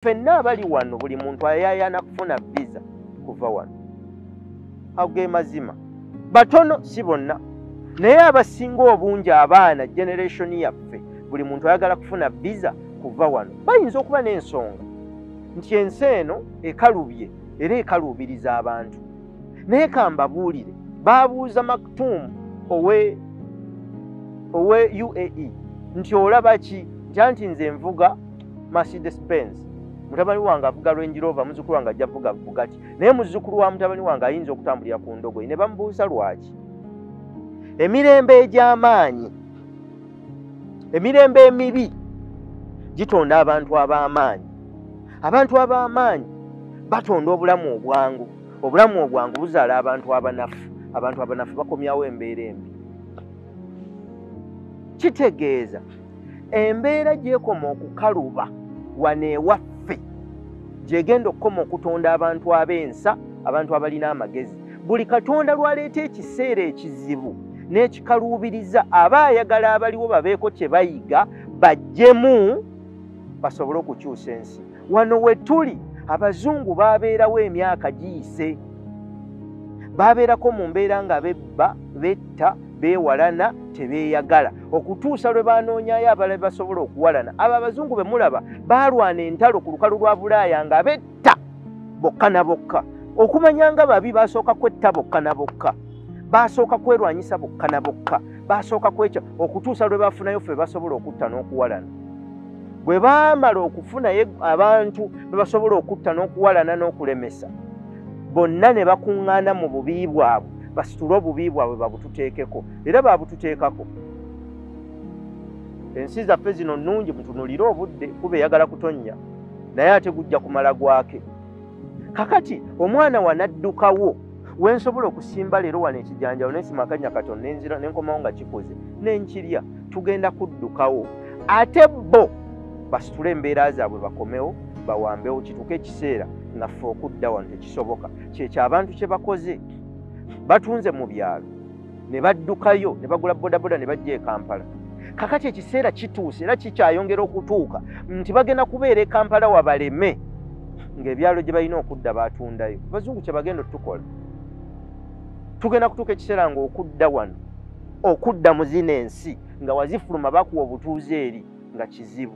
Ffenna abali wano, buli muntu ayayaana kufuna visa kuva wano. Ago ge mazima. Batono, si bonna, naye abasinga obungi, abaana, generation yaffe, buli muntu ayagala kufuna visa kuva wano. Bayinza okuba n'ensonga nti ensi eno ekalubye era ekaluubiriza abantu, naye kambabuulire, baabuuza Maktoum owe UAE nti, "Olaba ki?" Nti, "Anti nze nvuga Mercedes Benz, mutabani wange avuga Range Rover, muzzukulu wange ajja vuga Bugatti, naye muzzukulu wa mutabani wange ayinza okutambulira ku ndogoyi." Ne bamubuuza lwaki. Emirembe egy'amaanyi, emirembe emibi gitonda abantu ab'amaanyi. Abantu ab'amaanyi batonda obulamu obwangu. Obulamu obwangu buzaala abantu abanafu. Abantu abanafu bakomyawo embeera embi. Kitegeeza embeera gyekoma okukaluba wano ewaffe, gyegenda okukoma okutonda abantu ab'ensa, abantu abalina amagezi. Buli Katonda lwaleeta ekiseera ekizibu n'ekikaluubiriza, aba ayagala abaliwo babeeko kye bayiga, bajjemu basobole okukyusa ensi. Wano we tuli, abazungu babeerawo emyaka giyise, babeerako mu mbeera nga bebba, betta, beewalana, tebeeyagala, okutuusa lwe banoonyayo abalala basobola okuwalana. Abo abazungu be mulaba baalwana entalo ku lukalu lwa Bulaaya nga betta bokka na bokka. Okumanya nga babi, basooka kwetta bokka na bokka, basooka kwerwanyisa bokka na bokka, basooka kwekya, okutuusa lwe bafunayo ffe basobola okutta n'okuwalana. Bwe baamala okufunayo abantu be basobola okutta n'okuwalana n'okulemesa bonna, ne bakuŋŋaana mu bubi bwabwe, basitule obubi bwabwe babututeekeko, era babututeekako. Ensi zaffe zino nnungi, mutunulire obudde, kuba eyagala kutonnya, naye ate gujja kumala gwake. Kakati omwana wanaddukawo wensobola okusimba leero wano ekijanjalo, nensima akanya katono, nenzira nenkomawo nga kikoze nenkirya. Tugenda kuddukawo, ate bo basitule embeera zaabwe, bakomewo bawambewo, kituuke ekiseera nga ffe okudda wano tekisoboka. Kyekyo abantu kye bakoze, batunze mu byalo ne baddukayo ne bagula bodaboda ne bajja e Kampala. Kakati ekiseera kituuse, era kikyayongera okutuuka, nti bagenda kubeera e Kampala wabaleme, ng'ebyalo gye balina okudda batundayo. Abazungu kye bagenda otukola, tugenda kutuuka ekiseera ng'okudda wano, okudda mu zino ensi nga wazifuluma bakuwa obutuuze eri, nga kizibu,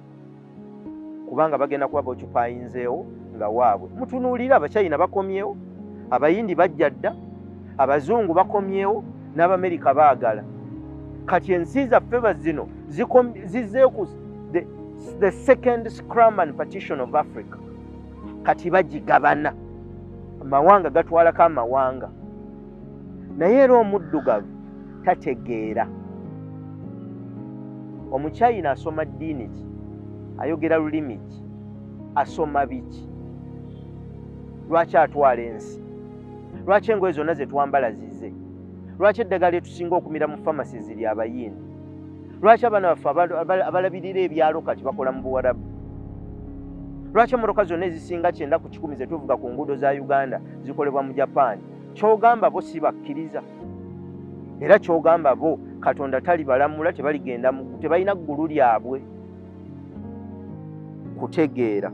kubanga bagenda kuba bokyupayinzeewo nga waabwe. Mutunuulire, Abachina bakomyewo, Abayindi bajja dda, Abazungu bakomyewo, n'Abamerika baagala. Kati ensi zaffe bazino zizzeeku the second scrum and partition of Africa. Kati bagigabana, amawanga gatwalako amawanga, naye era omuddugavu tategeera. Omuchina asoma ddiini ki? Ayogera lulimi ki? Asoma biki? Lwaki atwala ensi? Lwaki engoye zonna zetwambala zize? Lwaki eddagala lyetusinga okumira mu famasi ziri Abayindi? Lwaki abaana baffe abalabirira ebyalo kati bakola mu Buwarabu? Lwaki emmotoka zonna ezisinga 90% zetuvuga ku nguudo za Uganda zikolebwa mu Japaani? Kyogamba bo si bakkiriza? Era kyogamba bo Katonda tali balamula? Tebaligenda, tebalina ggulu lyabwe kutegeera.